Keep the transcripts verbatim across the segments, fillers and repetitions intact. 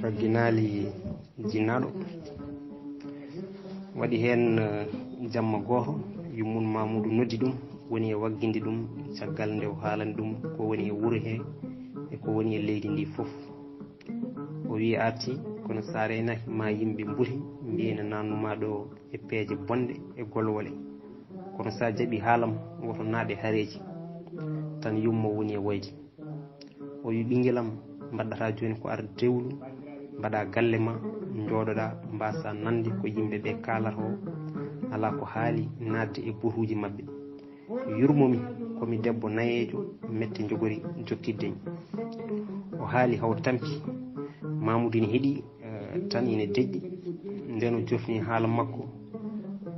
Wagginaali jinnaaɗo. Waɗi heen jamma gooto, yummum Mamuudu noddi ɗum, woni e wagginde ɗum caggal nde o haalani ɗum ko woni e wuro he e ko woni e leydi ndi fof. O wiyi arti, kono so a reenaaki ma yimɓe mbuti mbiye ne naannuma ɗo e peeje bonɗe e golwole. Kono so a jaɓi haalam, woto naaɗe hareeji, tan yummo woni e woyde. O wi, ɓinngel am, mbaɗɗata jooni ko ar dewlu, mbaɗa galle ma, njooɗoɗa, mbasa nande ko yimɓe ɓe kaalata o, alaa ko haali naatde e butuuji maɓɓe. Yurmomi, komi debbo nayeejo, mette njogori jokkitde mi. O haali haw tampi. Mamuudu ina heɗi, eh, tan ina deƴƴi. Nden o jofni haala makko.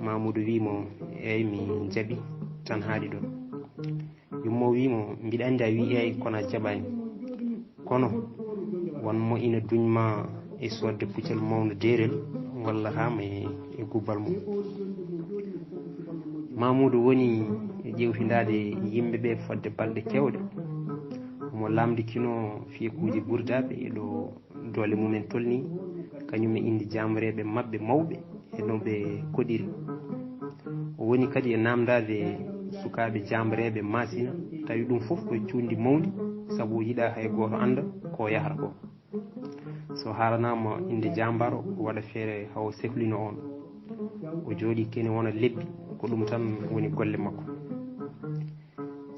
Mamuudu wi mo, eey, mi jaɓi, tan haaɗi ɗon. Yummo wi mo, mbiɗa anndi a wi eey, kono a jaɓaani. Kono won mo ina duñ ma e soodde puccal mawno deerel, walla haa ma e, e gubbal mum. Mamuudu woni e ƴeewtindaade yimɓe ɓe fodde balɗe keewɗe. Omo lamndikino fiyekuuji Burdaaɓe e ɗo doole mumen tolni, kañum e innde jaamreeɓe maɓɓe mawɓe e no ɓe koɗiri. O woni kadi e naamndaade sukaaɓe jaamreeɓe Maasina, tawi ɗum fof ko e cuuɗi mawɗi, sabu o yiɗaa hay gooto annda ko o yahata ko. So haalanaama innde jaambaaro, o waɗa feere haa o sehlino oon. O jooɗii kene wona lebbi, ko ɗum tan woni golle makko.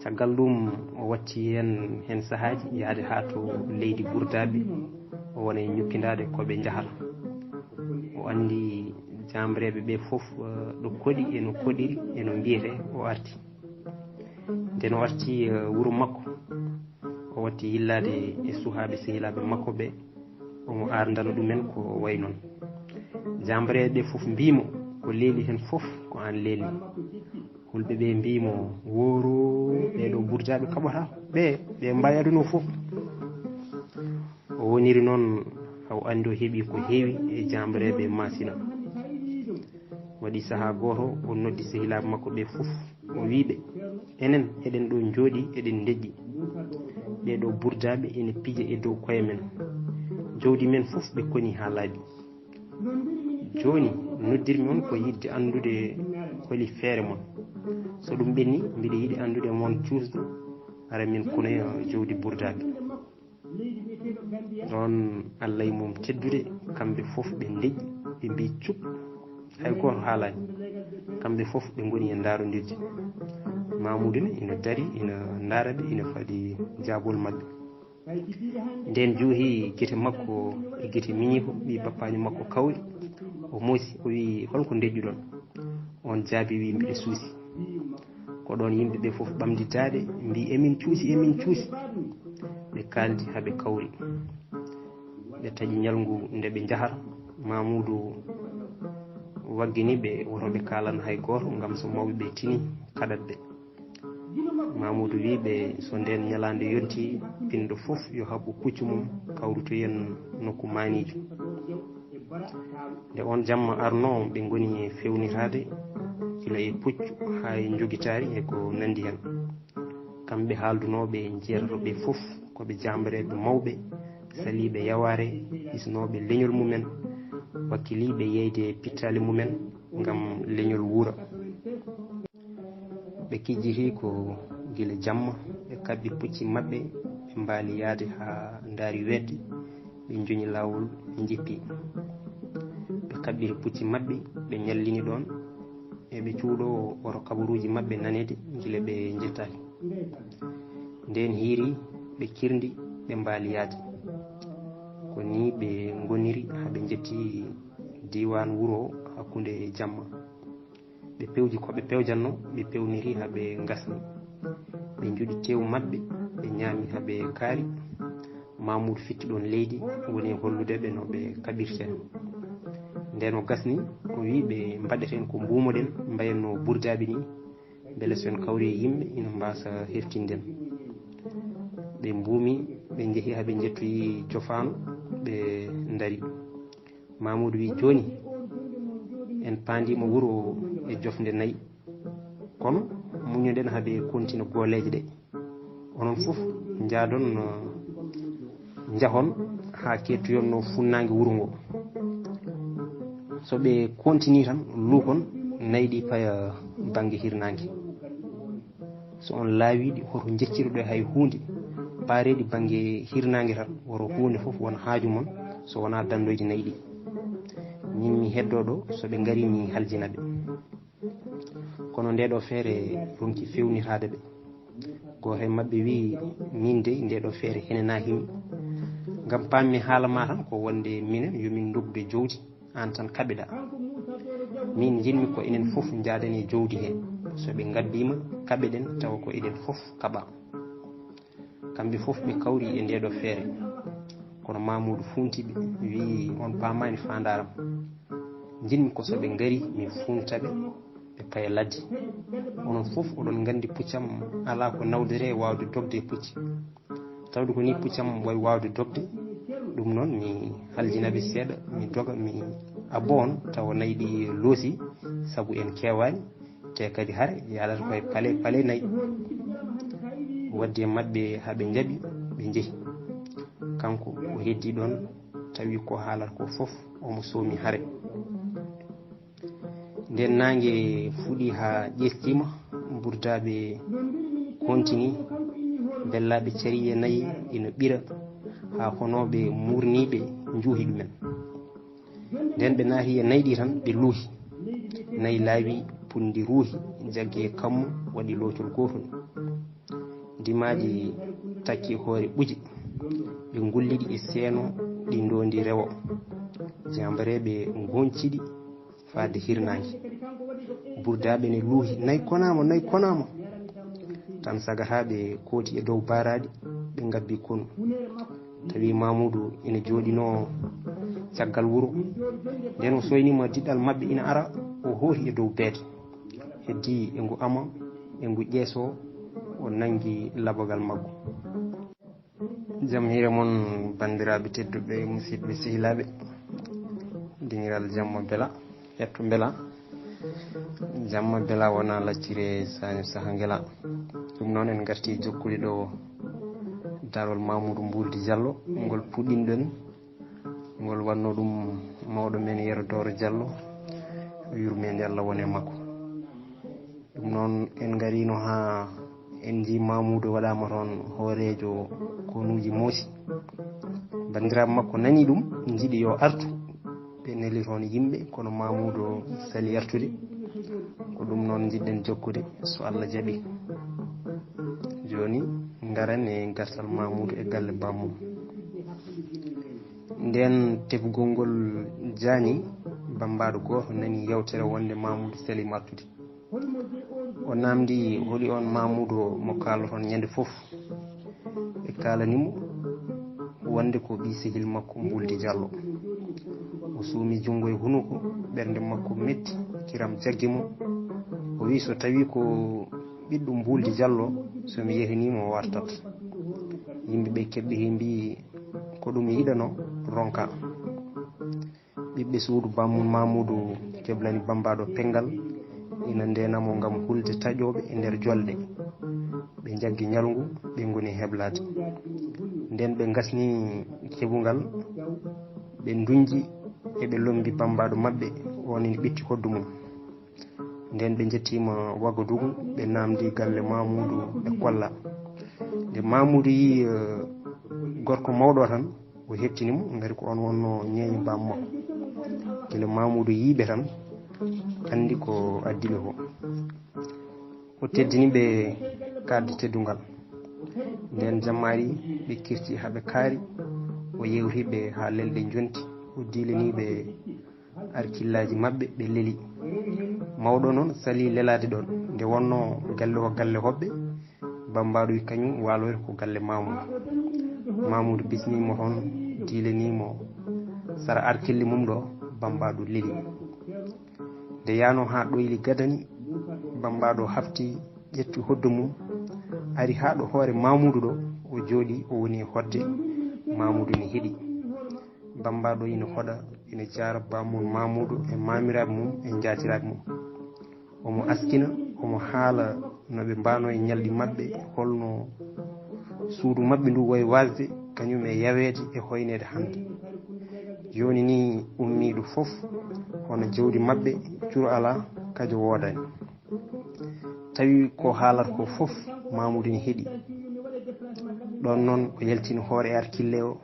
Caggal ɗum, o watti heen, heen sahaaji yahde haa to leydi Burdaaɓe, o wona e ñukkindaade ko ɓe njahata. O anndi jaamreeɓe ɓe fof, eh, ɗo koɗi, e no koɗiri, e no mbiyetee, o arti. Nden o arti, eh, wuro makko, o watti yillaade e suhaaɓe sehilaaɓe makko ɓe, omo aardana ɗumen ko wayi noon. Jaamreeɓe ɓe fof mbii mo, ko leeli heen fof ko aan leeli. Hulɓe ɓe mbii mo, wooro, ɓee ɗo Burdaaɓe kaɓata, ɓe, ɓe mbaawi aduna o fof. O woniri noon, haa o anndi o heɓi ko heewi e jaamreeɓe Maasina. Waɗi sahaa gooto, o noddi sehilaaɓe makko ɓe fof, o wii ɓe, enen eɗen ɗo njooɗii, eɗen ndeƴƴi. Ɓee ɗo Burdaaɓe ene pija e dow koye men. Jawdi men fof ɓe koni haa laaɓi. Jooni, noddirmi on ko yiɗde anndude holi feere mon. So ɗum ɓenni, mbiɗa yiɗi anndude mon cuusɗo, hara min kunoya jawdi Burdaaɓe. Ɗoon Allah e mum teddude, kamɓe fof ɓe ndeƴƴi, ɓe mbii cup, hay gooto haalaani. Kamɓe fof ɓe ngoni e ndaarondirde. Mamuudu ne ina dari, ina ndaara ɓe, ina faɗi jaabol maɓɓe. Nden joohi gite makko e gite miñiiko, ɓii bappaajo makko Kawri. O moosi, o wii, "Hol ko ndeƴƴuɗon?" Oon jaabii, wii, "Mbiɗa suusi." Ko ɗoon yimɓe ɓe fof ɓamdi daaɗe, mbii, "Emin cuusi, emin cuusi." Ɓe kaaldi haa ɓe kawri. Ɓe taƴi ñalngu nde ɓe njahata. Mamuudu waggini ɓe, woto ɓe kaalan hay gooto, ngam so mawɓe ɓe tini, kaɗat ɓe. Mamuudu wii ɓe, so ndeen ñalaande yontii, pinɗo fof yo haɓɓu puccu mum, kawrutoyen nokku maaniijo. Nde oon jamma arnoo, ɓe ngoni e feewnitaade, gila e puccu haa e njogitaari e ko nanndi heen. Kamɓe haaldunoɓe njeertoɓe fof ko ɓe jaambareeɓe mawɓe, saliiɓe yawaare, hisnooɓe leñol mumen, wakkiliiɓe yeyde pittaali mumen ngam leñol wuura. Ɓe kijjiti ko gila jamma, ɓe kaɓɓi pucci maɓɓe, ɓe mbaali yahde haa ndaari weeɗde, ɓe njoñi laawol, ɓe njippi. Ɓe kaɓɓiti pucci maɓɓe, ɓe ñallini ɗoon, e ɓe cuuɗoo woto kabaruuji maɓɓe naneede gila ɓe njettaaki. Ndeen hiiri, ɓe kirndi, ɓe mbaali yahde. Ko nii ɓe ngoniri haa ɓe njetti diiwaan wuro hakkunde jamma. Ɓe pewji ko ɓe pewjatnoo, ɓe pewniri haa ɓe ngasni. Ɓe njuɗi teewu maɓɓe, ɓe ñaami haa ɓe kaari. Mamuudu fitti ɗoon leydi, woni e hollude ɓe no ɓe kaɓirtee. Ndeen o gasni, o wii ɓe, "Mbaɗeten ko mbuumoɗen, mbayen no Burdaaɓe nii, mbele so en kawri e yimɓe, ina mbaasa hertinde en." Ɓe mbuumi, ɓe njehi haa ɓe njettoyi Jofaano, ɓe ndari. Mamuudu wii, "Jooni, en paandiima wuro e jofnde nayi. Kono muñoɗen haa ɓe kontina gooleeje ɗe. Onon fof njaadon, uh, Njahon haa keettoyonnoo funnaange wuro ngoo. So ɓe kontini tan, luukon nayi ɗi paya bannge hirnaange. So on laawii ɗi, hoto njeccir ɗo hay huunde, paaree ɗi bannge hirnaange tan, woto huunde fof won haaju mon so wonaa danndoyde nayi ɗi. Min mi heddoo ɗo, so ɓe ngarii mi haljina ɓe. Kono ndee ɗoo feere ronki feewnitaade ɓe. Gooto e maɓɓe wiyi, "Miin dey, ndee ɗoo feere henanaaki mi. Ngam paammi haala maa tan ko wonde minen yo min ndogdu e jowdi, aan tan kaɓeɗaa. Miin njiɗmi ko enen fof njaaden e jowdi hee. So ɓe ngabbiima, kaɓeɗen tawa ko enen fof kaɓaa." Kamɓe fof ɓe kawri e ndee ɗoo feere. Kono Mamuudu fuunti ɓe, wiyi, "On paamaani faandaaram. Njiɗmi ko so ɓe ngarii, mi fuunta ɓe, ɓe paya ladde. Onon fof oɗon nganndi puccam alaa ko nawdere waawde dogde e pucci. Tawde ko nii puccam wayi waawde dogde, ɗum noon mi haljina ɓe seeɗa, mi doga, mi abbo on, tawa nayi ɗi loosi, sabu en keewaani, te kadi hare yaalata koye pale, pale nayi." Waddi e maɓɓe haa ɓe njaɓi, ɓe njehi. Kanko o heddii ɗoon, tawi ko haalata ko fof omo soomi hare. Ndeen naange fuɗi haa ƴeestiima, burdaaɓe kontini, bellaaɓe cariye nayi ina ɓira haa honooɓe muurniiɓe njuuhi ɗumen. Ndeen ɓe naati e nayi ɗi tan, ɓe luuhi. Nayi laawi, punndi ruuhi, jaggi e kammu, waɗi loocol gootol. Ndimaaji takki hoore ɓuji, ɓe ngulli ɗi e seeno, ɗi ndoondi rewo. Jaambareeɓe ngonci ɗi faade hirnaange. Burdaaɓe ne luuhi, "Nayi konaama, nayi konaama!" Tan sagataaɓe kooti e dow baaraaɗi, ɓe ngabbi konu. Tawi Mamuudu ina jooɗinoo caggal wuro. Ndeen o soyniima diɗɗal maɓɓe ina ara, o hooti e dow beete. Heddii e ngu ama, e ngu ƴeeso, o nanngi labogal maggu. Jam hiire mon, banndiraaɓe tedduɓe, musidɓe sehilaaɓe. Dingiral jamma bela, hetto bela. Jamma bela wona laccire sañu saha ngela. Ɗum noon en ngarti jokkude ɗo darol Mamoudou Mbouldi Diallo, ngol puɗɗinɗen, ngol wanno ɗum mawɗo men Yero Doro Diallo, yurmeende Allah wone makko. Ɗum noon en ngarino haa en nji Mamoudou waɗaama toon hooreejo konuuji Moosi. Banndiraaɓe makko nani ɗum, njiɗi yo artu. Ɓe neli toon yimɓe, kono Mamoudou sali artude. Ko ɗum noon njiɗɗen jokkude, so Allah jaɓi. Jooni, ngaren e gartal Mamoudou e galle bammum. Ndeen tefgol ngol jaani, bammbaaɗo gooto nani yewtere wonde Mamoudou sali artude. O naamndi, "Holi on Mamoudou mo kaaloton ñande fof?" Ɓe kaalani mo wonde ko ɓii sehil makko Mbouldi Diallo. O suumi junngo e hunuko, ɓernde makko metti, kiram jaggi mo. O wiyi, "So tawii ko ɓiɗɗo Mbouldi Diallo, so mi yehinii mo o artat." Yimɓe ɓe keɓɓi heen mbiyi, "Ko ɗum yiɗanoo ronka." Ɓiɓɓe suudu bammum Mamoudou keblani bammbaaɗo penngal, ina ndeena mo ngam hulde taƴooɓe e nder jolde. Ɓe njaggi ñalngu, ɓe ngoni heblaade. Ndeen ɓe ngasni keɓungal, ɓe ndunji, eɓe lommbi bammbaaɗo maɓɓe, oon ina ɓitti hoddu mum. Ndeen ɓe njettiima Wagadugu, ɓe naamndi galle Mamoudou ɓe kolla. Nde Mamoudou yii, eh, gorko mawɗo tan, o heɓtini mo, ngati ko oon wonnoo ñeeño baam makko. Gila Mamoudou yii ɓe tan, anndi ko addi ɓe ko. O teddini ɓe kaaddi teddungal. Ndeen jammaari ɓe kirti haa ɓe kaari, o yewti ɓe haa lelɗe njonti, o diilani ɓe arkillaaji maɓɓe, ɓe leli. Mawɗo noon salii lelaade ɗoon. Nde wonnoo galle o galle hoɓɓe, bammbaaɗo wi kañum waaloyta ko galle Mamoudou. Mamoudou bismii mo toon, diilanii mo sara arkille mum ɗo, bammbaaɗo leli. Nde yahnoo haa ɗoyli gadani, bammbaaɗo hafti, ƴetti hoddo mum, ari haa ɗo hoore Mamoudou ɗo, o jooɗii, o woni e hoɗde. Mamoudou ne heɗi. Bammbaaɗo ina hoɗa, ina jaara bammum Mamoudou e maamiraaɓe mum e njaatiraaɓe mum. Omo askina, omo haala no ɓe mbaanoo e ñalɗi maɓɓe, holno suudu maɓɓe ndu wayi waasde, kañum e yaweede e hoyneede hannde. Jooni nii ummiiɗo fof, hono jawdi maɓɓe, curo alaa, kajo woodani. Tawi ko haalata ko fof, Mamuudu ene heɗi. Ɗoon noon o yaltini hoore e arkille o,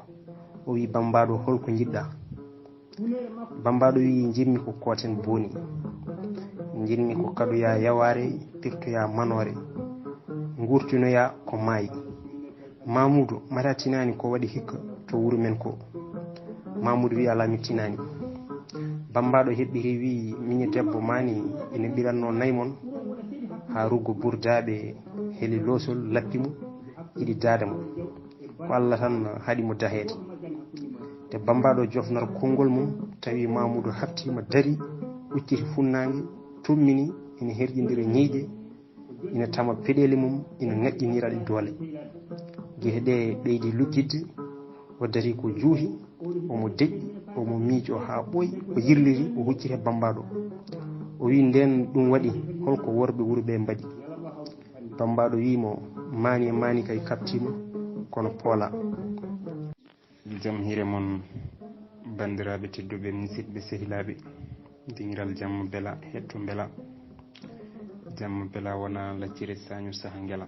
o wi: "Bammbaaɗo, hol ko njiɗɗaa?" Bammbaaɗo wi: "Njiɗmi ko kooten booni. Njiɗmi ko kaɗoyaa yawaare, pirtoyaa manoore, nguurtinoyaa ko maayi." Mamuudu, mata tinaani ko waɗi hikka to wuro men ko? Mamuudu wi: "Alaa, mi tinaani." Bammbaaɗo heɓɓiti wi: "Miñi debbo maani ina ɓiranno nayi mon, haa ruggo burdaaɓe heli loosol lappi mo, iɗi daada mo. Ko Allah tan haɗi mo daheede." Nde bammbaaɗo jofnata konngol mum, tawi Mamuudu haftiima, darii, ucciti funnaange, tummini, ina herƴindira ñiiƴe, ina tama peɗeeli mum, ina ŋaƴƴinira ɗi doole. Gehe ɗe ɓeydi luggiɗde, o darii ko juuti, omo deƴƴi, omo miijo haa ɓooyi, o yirliti, o hucciti e bammbaaɗo. O wi: "Ndeen ɗum waɗi, hol ko worɓe wuro ɓe mbaɗi?" Bammbaaɗo wi mo: "Maani e maani kay kaɓtiima, kono poolaa." Jam hiire mon, banndiraaɓe tedduɓe, musidɓe sehilaaɓe, dingiral jamma bela, hetto mbela. Jamma bela wona laccire sañu saha ngela.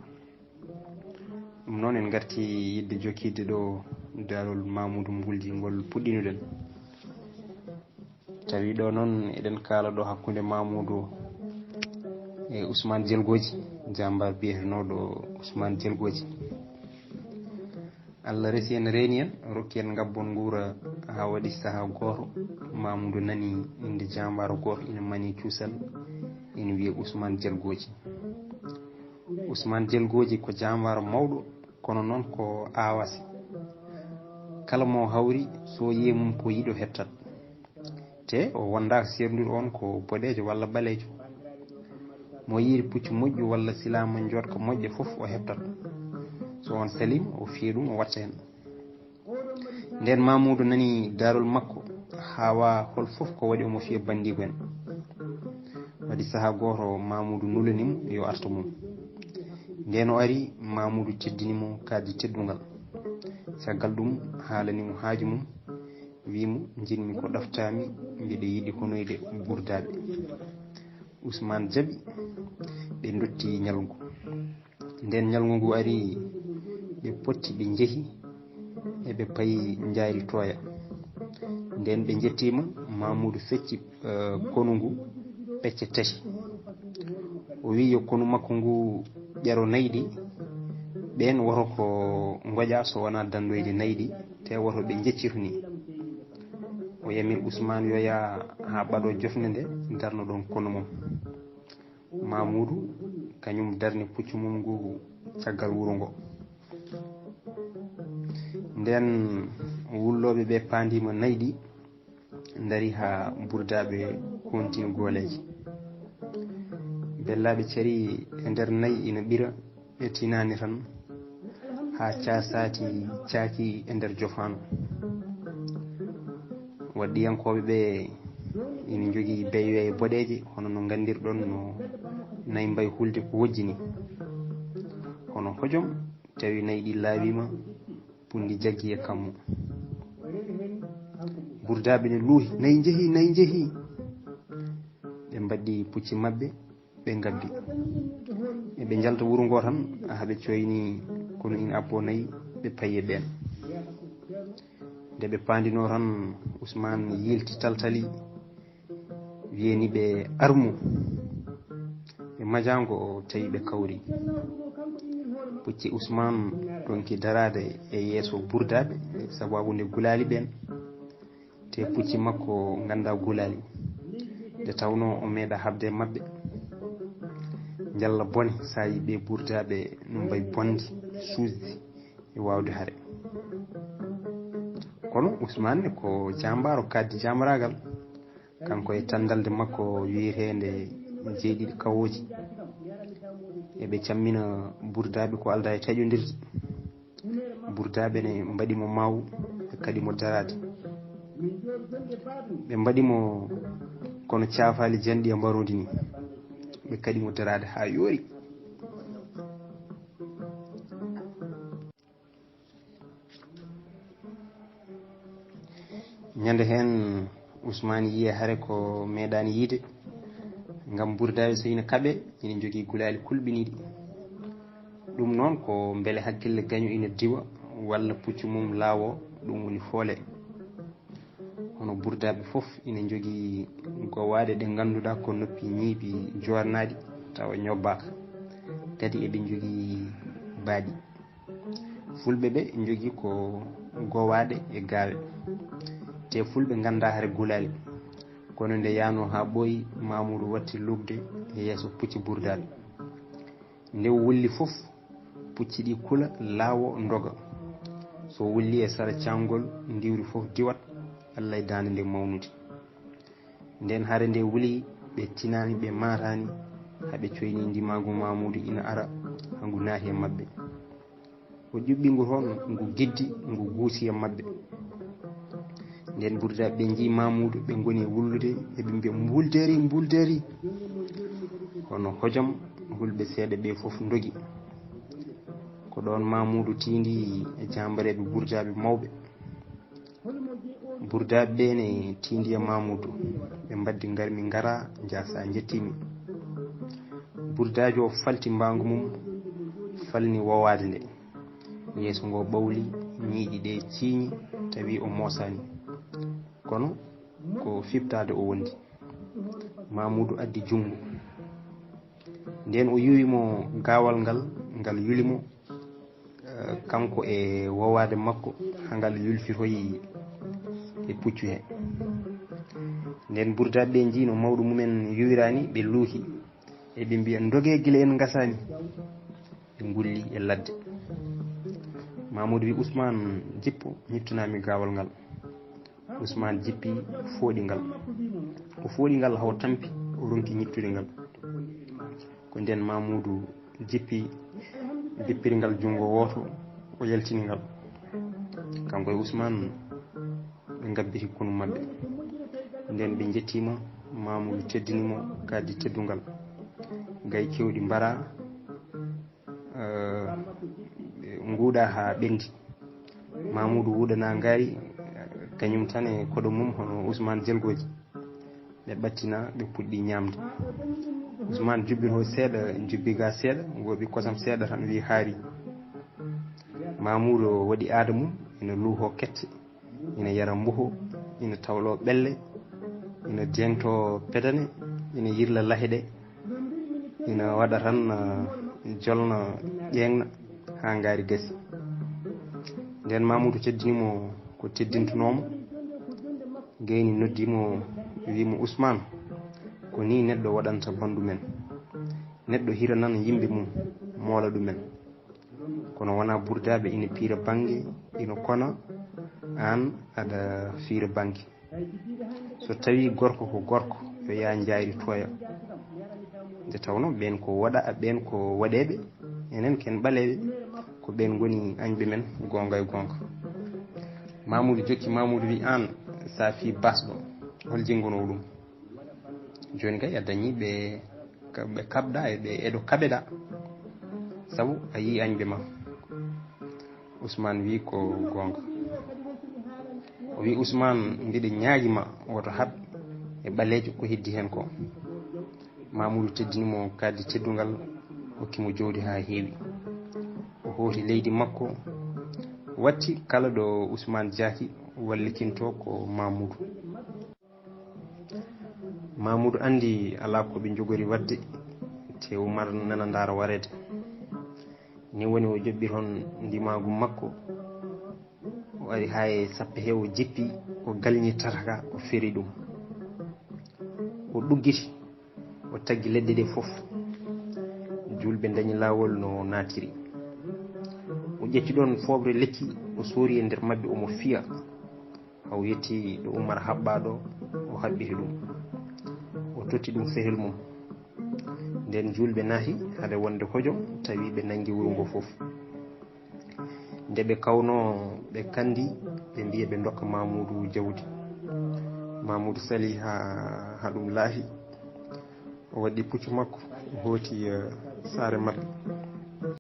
Ɗum noon en ngarti yiɗde jokkiide ɗo daarol Mamuudu Mbulji ngol puɗɗinuɗen. Tawi ɗo noon eɗen kaala ɗo hakkunde Mamuudu e Ousmane Jelgooji, jambar biyetenooɗo Ousmane Jelgooji. Allah resi en, reeni en, rokki en ngabbon nguura haa waɗi sahaa gooto, Mamuudu nani innde jambar gooto ina mani cuusal, ina wiyee Ousmane Jelgooji. Ousmane Jelgooji ko jambar mawɗo, kono noon ko aawase. Kala mo hawri, so yiyii mum ko yiɗo hettat. Te o wondaaka seernduɗo on ko boɗeejo walla ɓaleejo. Mo yiiri puccu moƴƴu walla silaama njooɗka moƴƴa fof o heɓtat. So on saliima, o fiya ɗum, o watta heen. Ndeen Mamuudu nani daarol makko, haawa hol fof ko waɗi omo fiya banndiiko en. Waɗi sahaa gooto Mamuudu nulani mo yo artu mum. Ndeen o ari, Mamuudu teddini mo kadi teddungal. Caggal ɗum haalani mo haaju mum, wi mo: "Njiɗmi ko ɗoftaami, mbiɗa yiɗi honoyde burdaaɓe." Usmaan jaɓi, ɓe ndotti ñalngu. Ndeen ñalngu ngu ari, ɓe potti, ɓe njehi, eɓe payi njaari tooya. Ndeen ɓe njettiima, Mamuudu fecci, eh, konu ngu pecce tati. O wi yo konu makko ngu ƴaro nayi ɗi, ɓeen woto ko ngoƴa so wonaa danndoyde nayi ɗi, te woto ɓe njeccito ni. O yamiri Usmaan yo yaa haa ɓaɗo jofnde nde, darno ɗoon konu mum. Mamuudu kañum darni puccu mum ngu caggal wuro ngo. Ndeen wullooɓe ɓe paandiima nayi ɗi, ndari haa burdaaɓe kontini gooleeje. Bellaaɓe carii e nder nayi ina ɓira, ɓe tinaani tan haa caasaati caaki e nder jofaano. Waɗɗiyankooɓe ɓe ina njogii beyweye boɗeeje, hono no nganndirɗon no nayi mbayi hulde ko wojji ni. Hono hojom, tawi nayi ɗi laawiima, punndi jaggi e kammu. Burdaaɓe ne luuhi: "Nayi njehi, nayi njehi!" Ɓe mbaɗɗi pucci maɓɓe, ɓe ngabbi. Eɓe njalta wuro ngo tan, haa ɓe cooyni konu ina abboo nayi, ɓe payi e ɓeen. Nde ɓe paandinoo tan, Usmaan yiilti taltali, wiyani ɓe: "Armu!" Ɓe majaango, o tawi ɓe kawri. Pucci Usmaan ɗonki daraade e yeeso burdaaɓe, sababu nde gulaali ɓeen. Te pucci makko nganndaa gulaali. Nde tawnoo o meeɗa haɓde e maɓɓe. Njalla bone, so a yii ɓe burdaaɓe no mbayi bonde, suusde e waawde hare. Kono Usmaan ne ko jaambaaro, kaaddi jaambaraagal. Kanko e tanndalde makko wiyeteende jeeɗiɗi kawooji. Eɓe cammina burdaaɓe ko aldaa e taƴondirde. Burdaaɓe ne mbaɗi mo maawu, ɓe kaɗi mo daraade. Ɓe mbaɗi mo kono caafaali janɗi e mbaroodi ni. Ɓe kaɗi mo daraade haa yoori. Ñande heen, Usmaan yiye hare ko meeɗaani yiide, ngam burdaaɓe so ina kaɓe, ina njogii gulaali kulɓiniiɗi. Ɗum noon ko mbele hakkille gaño ina diwa, walla puccu mum laawo, ɗum woni foole. Kono burdaaɓe fof ina njogii gowaaɗe ɗe ngannduɗaa ko noppi ñiiɓi joornaaɗi tawa ñobbaaka. Kadi eɓe njogii baaɗi. Fulɓe ɓe njogii ko gowaaɗe e gaawe. Te fulɓe nganndaa hare gulaali. Kono nde yaanoo haa ɓooyi, Mamuudu watti lugde e yeeso pucci burdaaɓe. Nde o wulli fof, pucci ɗi kula, laawo ndoga. So wulli e sara caangol, ndiwri fof diwat, Allah e daande nde mawnude. Nden hare nde wuli, ɓe tinaani, ɓe maataani, haa ɓe coyni ndimaagu Mamuudu ina ara, haa ngu naati e maɓɓe. O ƴuɓɓi ngu toon, ngu giddi, ngu guusi e maɓɓe. Nden burdaaɓe ɓe njii Mamuudu, ɓe ngoni wullude, eɓe mbiya, "Mbulderi, mbulderi." Kono hojom, hulɓe seeɗa ɓe fof ndogi. Ko ɗoon Mamuudu tiindi e jaambareeɓe burdaaɓe mawɓe. Burdaaɓe ɓe ne tiindi e Mamuudu. Ɓe mbaddi ngarmi ngara, njasa njettimi. Burdaajo o falti mbaangu mum, falni wowaade nde. Yeeso ngo ɓawli, ñiiƴi ɗe ciiñi, tawi o moosaani. Kono ko fiɓtaade o wondi. Mamuudu addi junngo. Nden o yuwi mo gaawal ngal, ngal yuli mo, eh, kanko e wowaade makko, haa ngal yulfitoyi e puccu he. Nden burdaaɓe ɓe njii no mawɗo mumen yuwiraani, ɓe luuki. Eɓe mbiya, "Ndogee gila en ngasaani." Ɓe ngulli e ladde. Mamuudu wi, "Usmaan, jippo, ñittanaami gaawal ngal." Usmaan jippi, fooɗi ngal. O fooɗi ngal haa o tampi, o ronki ñittude ngal. Ko nden Mamuudu jippi, jippiri ngal junngo wooto, o yaltini ngal. Kanko e Usmaan, ɓe ngabbiti konu maɓɓe. Nden ɓe njettiima, Mamuudu teddini mo kaddi teddungal. Gay kewɗi mbara, eh, nguuɗa haa ɓendi. Mamuudu wuɗana ngaari, kañum tan e koɗo mum hono Usmaan jelgooji. Ɓe ɓattina, ɓe puɗɗi ñaamde. Usmaan jubbi to seeɗa, jubbi ga seeɗa, ngooɓi kosam seeɗa tan wi haari. Mamuudu waɗi aada mum, ina luuho kette, ina yara mbuho, ina tawlo ɓelle, ina deŋto pedane, ina yirla lahe ɗe, ina waɗa tan, ah, jolna ƴeeŋna haa ngaari gasi. Nden Mamuudu teddini mo ko teddintunoo mo. Gayni noddi mo, wi mo, "Usmaan, ko ni neɗɗo waɗanta bandu men. Neɗɗo hiranan yimɓe mum, moola ɗumen. Kono wona burdaaɓe ina piira bannge, ina kona, aan aɗa fiira bannge. So tawi gorko ko gorko, yo yaa njaayri tooya." Nde tawno ɓeen ko waɗa, ɓeen ko waɗeeɓe, enen ken ɓaleeɓe, ko ɓeen ngoni añɓe men goonga e goonga. Mamuudu jokki, Mamuudu wi, "Aan, sa fii basɗo, hol jenngonoowo ɗum? Jooni kay a dañii ɓe, ka-, ɓe kaɓɗa e ɓe, eɗo kaɓeɗa, sabu a yii añɓe ma." Usmaan wi, "Ko goonga." O wi, "Usmaan, mbiɗa ñaagi ma, woto haɓ e ɓaleejo ko heddi heen ko." Mamuudu teddini mo kaddi teddungal, hokki mo jawdi haa heewi. O hooti leydi makko, watti kala ɗo Usmaan jaaki wallikinto ko Mamuudu. Mamuudu anndi alaa ko ɓe njogori waɗde, te Umar nana ndaara wareede. Ni woni o joɓɓi toon ndimaagu makko, o ari haa e sappe he, o jippi, o galñi tataka, o feri ɗum. O ɗuggiti, o taggi leɗɗe ɗe fof. Juulɓe ndañi laawol no naatiri. O ƴetti ɗoon fooɓre lekki, o soori e nder maɓɓe, omo fiya. Haa o yetti ɗo Umar haɓɓaa ɗo, o haɓɓiti ɗum. O totti ɗum fehel mum. Nden juulɓe naati, hade wonde hojom, tawi ɓe nanngi wuro ngo fof. Nde ɓe kawnoo, ɓe kandi, ɓe mbiya ɓe ndokka Mamuudu jawdi. Mamuudu sali haa, haa ɗum laafi. O waɗi puccu makko, o hooti, eh, saare maɓɓe.